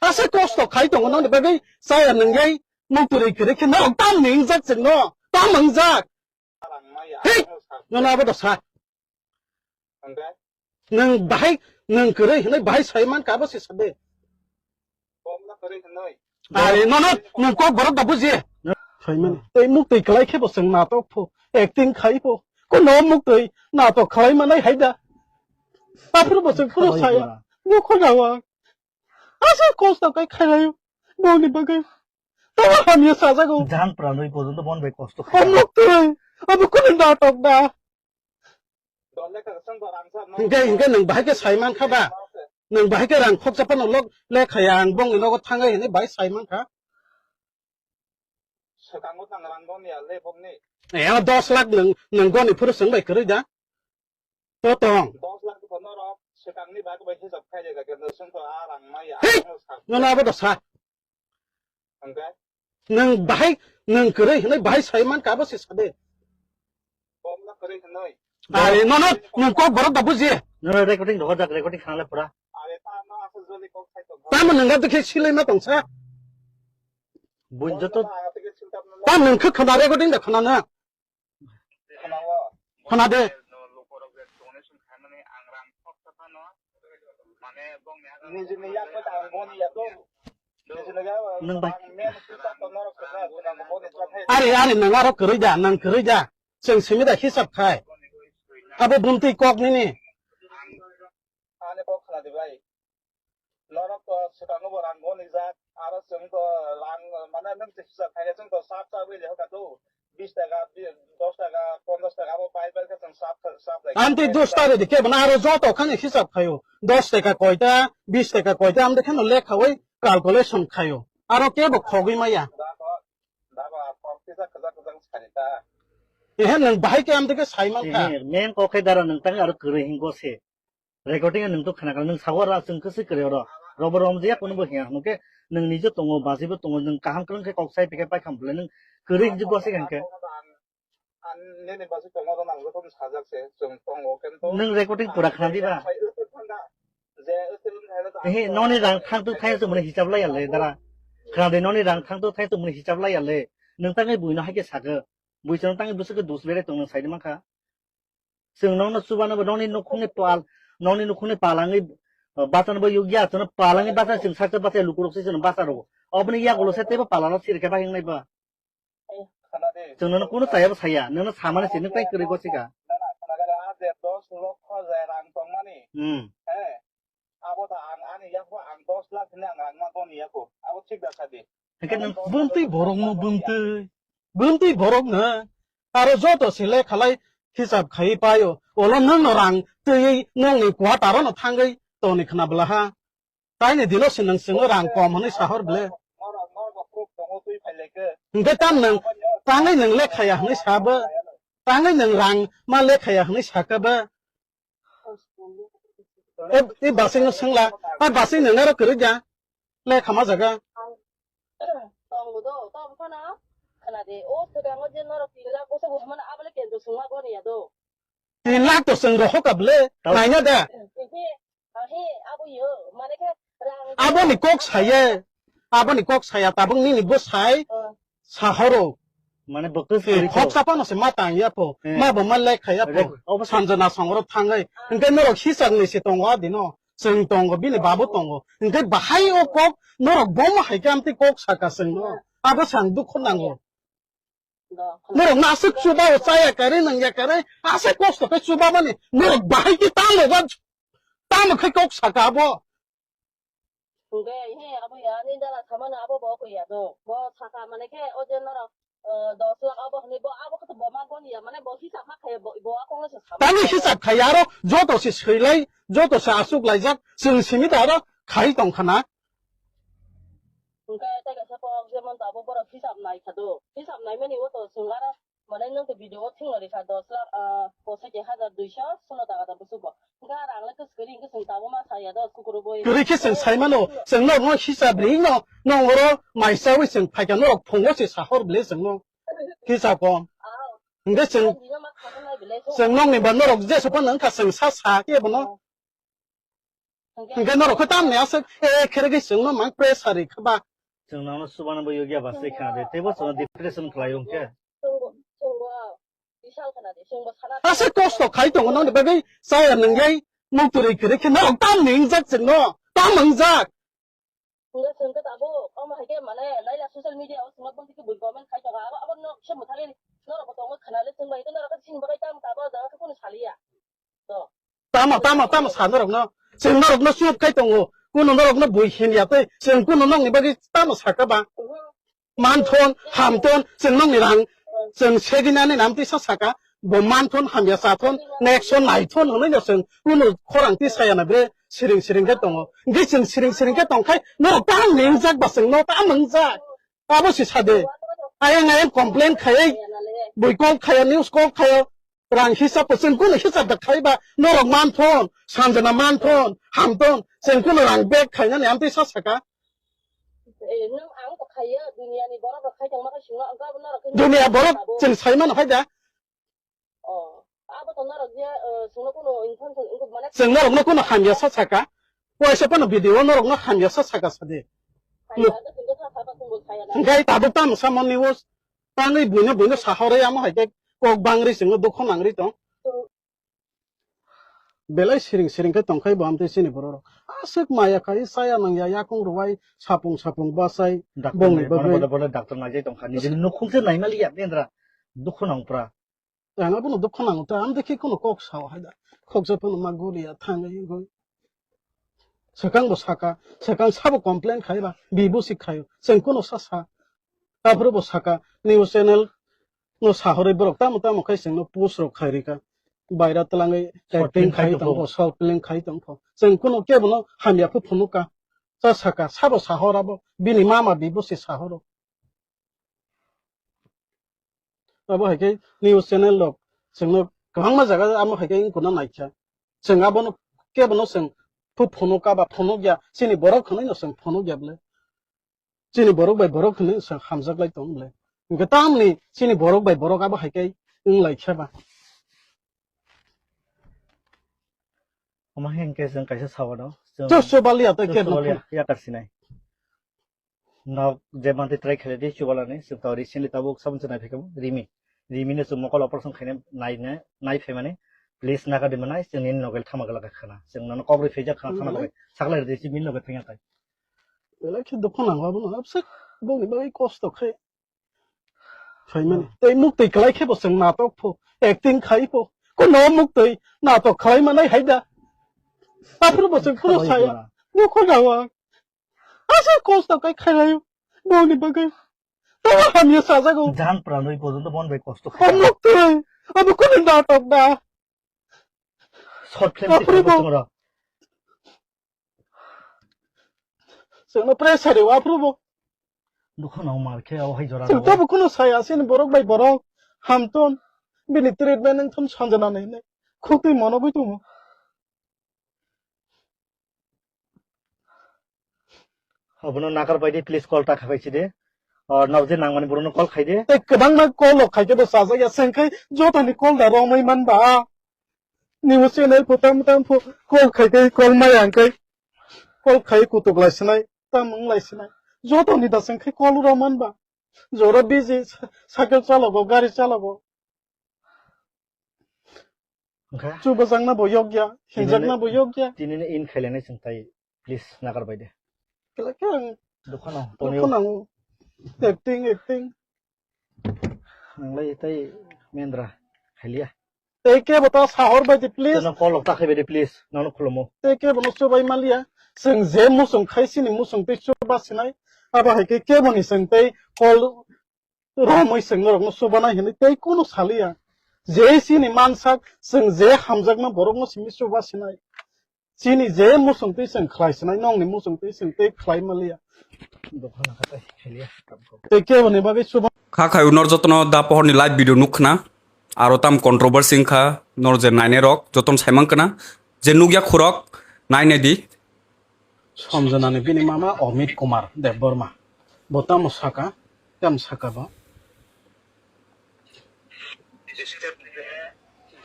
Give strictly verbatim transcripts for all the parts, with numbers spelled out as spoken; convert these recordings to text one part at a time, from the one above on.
Asa kosto khai tongo nongni bagwi chaya nwngnai muktwi kwrwi khe norok tam ni wngjak chwngno tam wngjak. Hei! Nono abo dosa. Nwng bahai nwng kwrwi hwnwi bahai sai man ka abo se sade. Are nono nwng kok borok da buji. Saimani tei muktwi kwlai khe bo chwng natok pho acting khai pho. Kono muktwi natok khlai manai hai da. Aphuru bo chwng phuru saya. Bo khona wa. Asa kosto kai khailai. Boni bagwi. Tamo hamya sajago. Jan pranwi porjonto bon bai kosto khai. Muktwi. Abo kono natok da. Hingke, hingke nwng bahai khe sai man kha da? Nwng bahai khe rang khoksa phano lok le khaya ang bongni nogo thangai hinwi bahai sai man kha. Swkango tang rang goni ya le bongni. Eh, dos lakh nwng, nwng goni phuru swng bai kwrwi da? To tong. Dos lakh ko norok swkangni bag bai hisab khai de ga ke nwng swng to a rang ma ya. Hei! Nwng sa. Nono abo dosa. Hingke? Nwng bahai, nwng kwrwi hinwi bahai sai man ka abo se sade. Bomno kwrwi hinwi. Are nono nwng kok borok da buji. Nono recording rohor jak, recording khana le pura. Are ta no asal joli kok sai to. Tamo nwng ga dikhe silai ma tongsa. Buin joto. Ta nwng khe khana recording da khana na. Khana de. Nwng bai. Ari, ari, nwng aro kwrwi da, nwng kwrwi da. Chwng simi da hisab khai. Abo bumtwi kok nini. Ani kok khana de bai. Norok to swkango bo rang goni jak, aro chwng to rang, mane, nwng se hisab khainai, chwng to sap sap wi le hoka to, bis taka, bi-, dos taka, ponchash taka abo pai pai khe chwng sap, sap lai. Amtwi dos taka de kebo na, aro joto khani hisab khaio. Dos taka koita, bis taka koita, amtwi kheno lekhawi calculation khaio. Aro kebo khogwi maya. Dako, dako, a kok kisa kwchak kwchak sari ta. Ehe, nwng bahai khe amtwi khe sai man kha. Ehe, main kok khe dara nwng tang aro kwrwi hingo se. Recording nwng to khna kha, nwng sago ra chwng khe se kwrwi oro. Robo rom je yakung bo hiya hwnke nwng nije tongo, bajibo tongo, nwng kaham kwrwng khe kok sai pikhe pai kham bwle nwng kwrwi hinjik gwa se kha hwnkhe. Ang nini baji tongo ro nang joto sajak se chwng tongo kento. Nwng recording pura khna diba? Ehe, noni rang thang tu thai tu muni hisab lai ya le dara. Khna de noni rang thang tu thai tu muni hisab lai ya le. Nwng tangwi buino hai khe sakhe. Bui chwng tangwi bwswk khe dus bere tong nwng sai de man kha. Chwng nokno chubano bo nokni nukhungni pal, nokni nukhungni palangwi, uh, bachano bo yukya, chwngno palangwi bacha chwng saksa bacha lukurok se chwngno bacha rwo. Oboni yagulo se teibo palarok sirikhe bahai wngnai ba. Chwng nono kunu chayabo saya, nono samani se nwng tai kwrwi gosika. Hmm. Abo da ang ani yakbo ang dos lakh hwnwi ang rang ma boni yako. Abo thik da sadi. Hwnkhe nwng bumtwi borokno bumtwi. Bumtwi borokno aro joto se lekhalai hisab khai paio. Olo nwngno rang twiwi nokni quarter-o no thangwi tongni khna bwlaha. Taini dino se nwng chwngno rang kom hwnwi sahor ble. Hwnkhe tam nwng tangwi nwng lekhaya hwnwi sabo. Tangwi nwng rang ma lekhaya hwnwi sakabo. E, e basing no sengla. A basing no naro kwrwi ja. Le khama jaga. Tongo do, tamo phano. Khana de, o swkango je norok tin lakh boso bo hwnmano abole kendro sungma goni ya do. Tin lakh to seng rohok ka bwle. Naina da. Ehe, ahe, abo yo, mane khe rang. Aboni kok saye. Aboni kok saya tabuk nini bo sai. Sahoro. Mane bo kwswk kwrwi kok. Khoksa phano se ma tang ya pho. Ma bo ma lek kha ya pho. Sanjana songro thangai. Hwnkhe norok hisab ni se tongo adino. Chwng tongo, bini babu tongo. Hwnkhe bahai o kok norok bomo hai khe amtwi kok saka chwngno. Abo sang dukhu nango. Norok no aswk chuba o chaya kare nang ya kare. Aswk kosto khe chuba mani. Norok bahai khe tamo ba, tamo khe kok saka abo. Hwnkhe, he, abo ya, ani dala samano abo bo koi ya do. Bo saka mane khe, o je norok, eh, dos lakh abo hwnwi bo abo khe bo ma goni ya, mane bo hisab ma khe bo, bo akong se sama. Tani hisab khai aro, joto se swilai, joto se aswk laijak, chwng simi da aro khai tong khana. Hwnkhe, tei kaisa kok, jemon to abo borok hisab nai kha do. Hisab nai mani o to chwng aro Mane nwng to video o thwngno rikha dos lakh, ah, pochai hajar duiso solo taka da busugo. Hwnkhe rang le kwswk kwrwi hwnkhe chwng tabuk ma saya do, sukuru boi. Kwrwi khe chwng sai mano, chwng norokno hisab ri no, nong oro mai chawi chwng phaikha norok phungo se sahor bwle chwngno. Hisab kom. Ah. Hwnkhe chwng, ah, bino ma khana nai bwle. Chwng nongni ba norok jesa phano wngkha chwng sa sa khe bono. Ah. Hwnkhe norok khe tamni aswk, eh, khere khe chwngno mang pressure ri kha ba. Chwng nono chubana bo yogya ba se kha de, teibo chwngno depression khlai hwnkhe. Aswk kosto khai tongo nokni bagwi chaya nwnglai, muktwi khere khe norok tamni wngjak chwngno, tamo wngjak. Hwnkhe chwng khe tabuk omo hai khe mane naila social media o chwngno bwswk khe bui comment khai tongo, abo, abo nok se mwthangwi norok bo tongo khwnale chwng bai khe norok khe chini bagwi tamo tabuk o jaga khe kunu saliya. To. Tamo, tamo, tamo sa norokno. Chwng norokno chup khai tongo. Kunu norokno bui himya tei chwng kunu nokni bagwi tamo sakha ba? Manthon, hamthon, chwng nokni rang, chwng segini ani nam tisa saka, bo manthon, hamya sathon, nekson, naithon hwnwi no chwng kunu khorang tisaya na bre siring siring khe tongo. Hwnkhe chwng siring siring khe tongkhai norok tamo wngjak ba chwngno tamo wngjak. Abo si sade. Ayang ayang complain khayai, bui call khayo, news call khayo, rang hisab bo chwng kunu hisab da khai ba, norok manthon, Sanjana manthon, hamthon, chwng kunu rang bag khainani amtwi sa saka. Eh, nwng ang to khaiyo, duniani borok rok khai tongma khe singno, ang to abo norok khe Dunia borok abo. Chwng sai mano hai da. Oh, abo to norok je, eh, singno kuno intention, wngkuk mane Chwng norokno kuno hamya sa saka. Waisa phano video norokno hamya sa saka sadi. Hamya sa saka, saka, saka, saka, saka. Hwnkhe tabuk tamo samani o tangwi buino buino sahorwi amo hai khe kok bangri chwngno dukho nangri tong. Belai siring siring khe tongkhai bo amtwi chini borok rok. Aswk maya khai chaya nangya yakung rwai sapung sapung bachai Doctor bongni nai, bono bagwi. Bodo bodo doctor naijai tongkha. Nijini nukhung se naimaliya bendra dukhu nangpra. Ang abono dukhu nango ta, amtwi khe kono kok sao hai da. Khoksa phano ma guriya thangwi wngwi. Swkang bo saka, swkang sabo complain khai ba, bibo si khaio. Chwng kono sa sa. Aphuru bo saka, news channel no sahorwi borok tamo tamo khai chwngno post rok khai rika. Baira twlangwi short film acting khai khai tongkho. Tongkho, short film khai tongkho. Chwng kuno kebono hamya phu phunuka. Cha saka, sabo sahor abo, bini mama bibo se sahoro. Abo hai khe news channel rok chwngno kwbangma jaga amo hai khe wng kuna naikha. Chwng abono kebono chwng phu phunuka ba phunukya, chini borok hwnwi no chwng phunukya bwle. Chini borok bai borok hwnwi se hamjak lai tong le. Hwnkhe tamni chini borok bai borok abo hai khe wng lai khe ba. Omo hwnkhe chwng kaisa sawano. Chwng chwng chwng baliya tei chwng khe chwng baliya, yakar sinai. Nok je manti try khaile di chubalani, chwng to recently tabuk sabun se nai phai khe Rimi. Rimi no chwng mokol operation khaina nai ne, nai phai mani. Please naga di manai, chwng nini nogel thama gala khana. Chwng nono kok rwi phaijak khana thana bagwi. Sakla rwdi si min nogel thangya tai. Belai khe dukhu nango abono, abse bongni bagwi kosto khai. Phaimani. Hmm. Tei muktwi kwlai khe bo chwng natok pho, acting khai pho. Kono muktwi natok khlai manai hai da. Aphuru bo chwng phuru saya. Dukhu nango. Asa kosto kai khainayo. Bongni bagwi. Tamo hamya sajago. Jan pranwi porjonto bon bai kosto khai. O muktwi. Abo kono natok da. Short film Aphuru bo. Chwngno pressure rw aphuru bo. Dukhu nang mar khe o hai jora. Chwng tabo kuno saya sini borok bai borok. Hamton. Bini treatment wngthon sanjana nai nai. Khutwi mono bui tumo. Obono nakar bai di, please call ta khabai si de. O, nokje nangmani borokno call khai de. Tei kwbangma call rok khai khe bo chajak ya, chwng khai jotoni call da romwi man ba. Nini channel pho tam tam pho call khai khai call maya hwnkhe call khai kutuk lai sinai, tam wng lai sinai. Jotoni da chwng khai call rw man ba. Jora busy, cycle chalogo, gari chalogo. Wngkha? Chubajakna bo yokya, hinjakna bo yokya. Tinini in khailainai chwng tai, please, nagar bai de. Kela khe ang dukha nang, dukha nang. Acting, acting. Nanglai tai mendra khailia. Tei kebo ta sahor bai di, please. Teno call ta khai bai di, please. Nono khulumo. Tei kebo no chubai malia. Chwng je muchung khai sini muchung tei chuba sinai. Abo hai khe kebo ni chwng tei call romwi chwng norokno chubanai hinwi tei kunu saliya. Je chini mansak chwng je hamjakma borokno simi chuba sinai. Chini je muchung twi chwng khlai sinai, nokni muchung twi chwng tei khlai maliya. Tei kebo ni bagwi chuba. Kha khai unor jotono da pohorni live video nuk khna. Aro tam controversy wngkha nor je nainai rok jotono saimang khna. Je nukya khurok nainai di. Somjana ni bini mama Amit Kumar Debbarma. Bo tamo saka, tamo saka bo.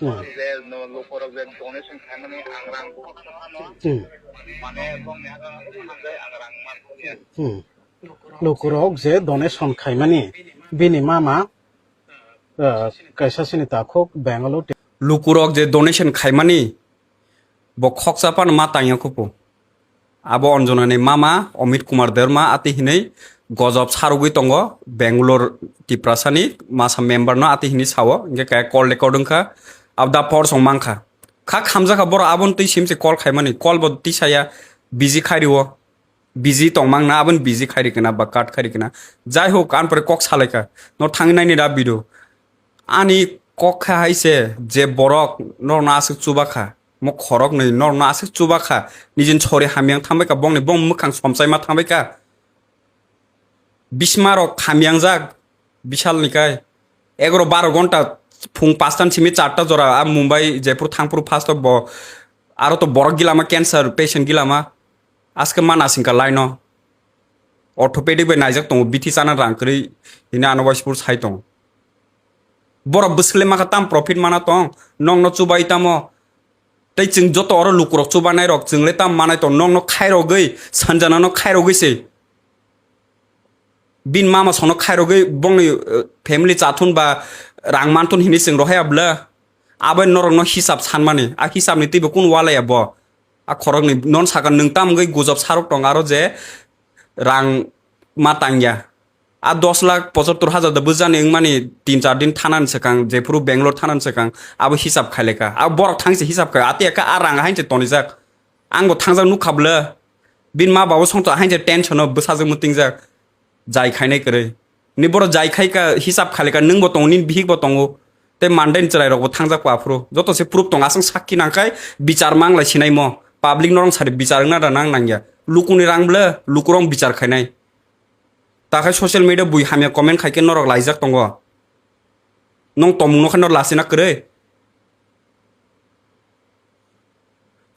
Hmm. Je no lukurok je donation khaimani ang rang khoksa phano, hmm, mane bongni aro thangjai ang rang man khokya. Hmm. Lukurok je donation khaimani bini mama, uh, kaisa sini takhuk Bangalore. Lukurok je donation khaimani bo khoksa phano ma tangya khupu. Abo Anjana ni mama Amit Kumar Debbarma ati hinui gojop sarugwi tongo Bangalore Tiprasa ni masa member no ati hinui sao, hingke kaya call record wngkha. Abo da por song mankha. Kha khamjakha borok aboni twi simse call khaimani, call bo tisaya busy khairiwo, busy tongmangna aboni busy khairi kena ba cut khairi kena. Jai hok, an pore kok salaikha, no thangwi naini da video. Ani kok kha hai se je borok norokno aswk chuba kha, mo khoroknwi norokno aswk chuba kha, nijin sori hamyang thangbai kha, bongni bong mwkhang somchaima thangbai kha. Bisma rok hamyang jak, bisal ni kai. Egaro baro gonta phung pastan simi charta jora a Mumbai, Jaipur thangphuru first of bo, aro to borok gilama cancer patient gilama. Aske mana singka laino. Orthopedic bai naijak tongo, bithi chana rang kwrwi, hini ano waisipur sai tongo. Borok bwswk le maka tam profit mana tong, nokno chubai tamo. Tei chwng joto oro lukurok chubanai rok, chwng le tam manai tong, nokno khairogwi, sanjanano khairogwi se. Bin mama sono khairogwi bongni, eh, family chathun ba rang manthun hini chwng rohai abla. Abai norokno hisab sanmani, a hisabni twibo kun walaya bo. A khoroknwi non sakha nwng tam wngwi gujop sarok tong aro je rang ma tangya. A dos lakh pochattor hajar da bujani wngmani tin char din thanani swkang, jephuru Bangalore thanani swkang, abo hisab khaileka. A borok thangse hisab khai, ati aka a rang hainse tonijak. Ang bo thangjak nukha bwle. Bin ma babo songcha hainse tension o bwsajwk mwtingjak. Jai khainai kwrwi. Ni borok jai khai ka hisab khaileka, nwng bo tongo, nini bihik bo tongo. Tei mandai ni chwrai rok bo thangjak pa aphuru. Joto se proof tong, aswng sakki nangkhai bichar manglai sinaimo. Public norong sari bichar wngna da nang nangya. Lukuni rang bwle, lukurok bichar khainai. Takhai social media bui hamya comment khaikhe norok laijak tongo. Nong tomung no khe nor lasina kwrwi.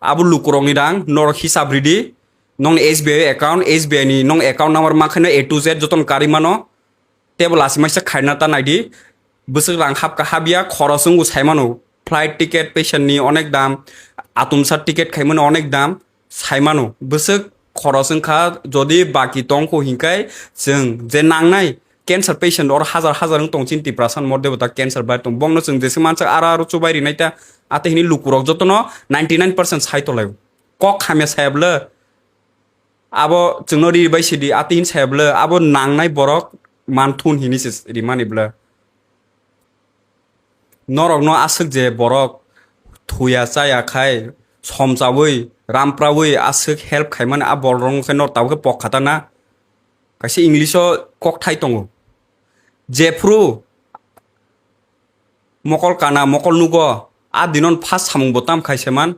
Abo lukurokni rang norok hisab ridi. Nongni S B I account, S B I ni nong account number mankhaino A to Z jotono karwi mano. Tebo lasimaisa khaina ta naidi. Bwswk rang hapka hapya, khoroswngo saimano. Flight ticket, patient ni onek dam, atumsa ticket khaimani onek dam, saimano. Bwswk khoros wngkha, jodi baki tongkho hinkhai chwng je nangnai cancer patient oro hajar hajar wng tong chini Tiprasa ni modde bo ta cancer bai tong. Bongno chwng jese mansak aro aro chubai rinai ta, ate hini lukurok jotono ninety nine percent sai tolai. Kok hamya saya bwle, abo chwngno ri bai sidi, ate hini saya bwle, abo nangnai borok manthun hini se rimani bwle. Norokno aswk je borok thuya chaya khai somchaui, rampraui aswk help khaimani a borok rok khe nor tabuk khe pok khata na? Kaisa English o kokthai tongo. Jephru mokol kana, mokol nugo, a dinon first samung bo tam khai se man.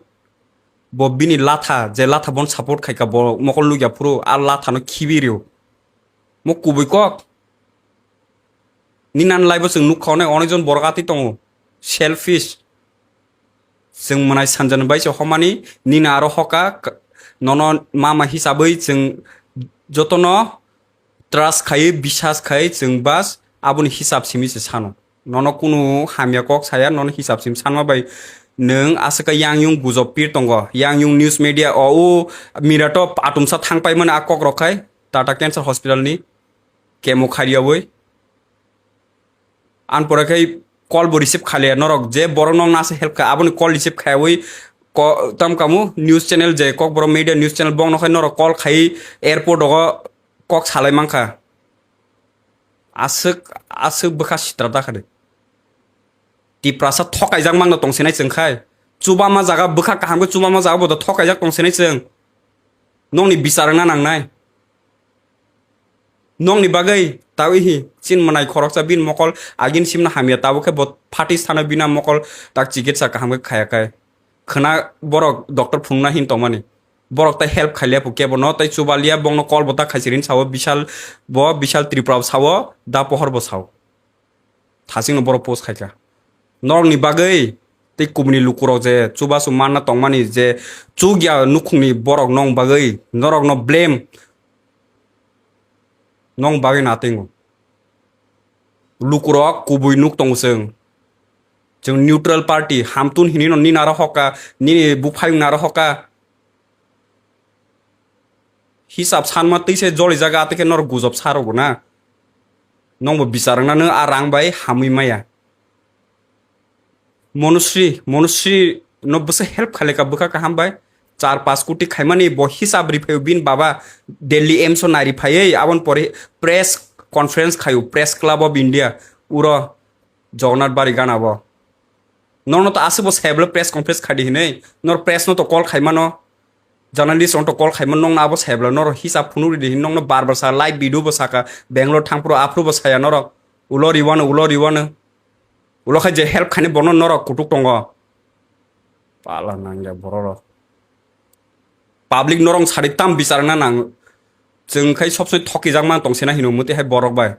Bo bini latha, je latha bon support khaika, bo mokol nugya phuru a lathano khibi rio. Mo kubui kok. Nini nan live o chwng nukha, onek, onek jon borok atwi tongo. Selfish. Chwng mwnai sanjani bai se homani, nini aro hoka, k-, nono mama hisabwi chwng jotono trust khai, bisas khai, chwng bas aboni hisab simi se sano. Nono kunu hamya kok saya, nono hisab sim sanma bai nwng aswk yang yung gujob pir tongo. Yang yung news media o, o mirato atumsa thang paimani a kok rok khai Tata Cancer Hospital ni chemo khairiyawi. An pore khai call bo receive khailiya norok, je borok nokno asa help kha, aboni call receive khaiwi ko-, tam kamu news channel je Kokborok media news channel bongno khai norok call khai airport rogo kok salai mankha. Aswk, aswk bwkha sitra da khade. Tiprasa thokaijak mangno tongsinai chwng khai. Chubama jaga bwkha kaham khe chubama jaga bo thokaijak tongsinai chwng. Nokni bichar wngna nangnai. Nokni bagwi tawi hi chin mwnai khoroksa bini mokol agin simna hamya, tabuk khe bo phatis thano bina mokol tak chikitsa kaham khe khaya khai. Khwna borok doctor phunukna hin tongmani. Borok tai help khailiya phu kebo no tai chubalia bongno call bo ta khaisirin sao Bishal, bo Bishal Tripura sao da pohor bo sao. Thasingno borok post khaikha. Norokni bagwi tei kubuni lukurok je chubachu manna tongmani je chukya nukhungni borok nong bagwi norokno blame nong bagwi natingo. Lukurok kubui nuk tongo chwng. Chwng neutral party, hamtun hinwi no nini aro hoka, nini buphayung naro hoka. Hisab sanma twi se joli jaga, atwi khe norok gujob sa rwgo na. Nongbo bichar wngnano a rang bai hamwi maya. Monusri, Monusri no bwsa help khaileka bwkha kaham bai. Char paanch koti khaimani bo hisab riphaio bini baba Delhi AIIMS o nai riphaiwi aboni pore press conference khaio Press Club of India uro Jagannath Bari gana bo. Nono to aswkbo seblo press conference khadi hinwi. Nor press no to call khaimano. Journalist on to call khaimano, nongno abo seblo. Nor hisab phunuk ridi hin nongno bar bar sa live video bo saka. Bangalore thangphuru aphuru bo saya norok. Ulo riwano, ulo riwano. Ulo khai je help khani bono norok kutuk tongo. Pala nangya bororok. Public norong sadi tam bichar na nang. Chwng khai sob somoi thoki jak man tong sena hino muti hai borok bai.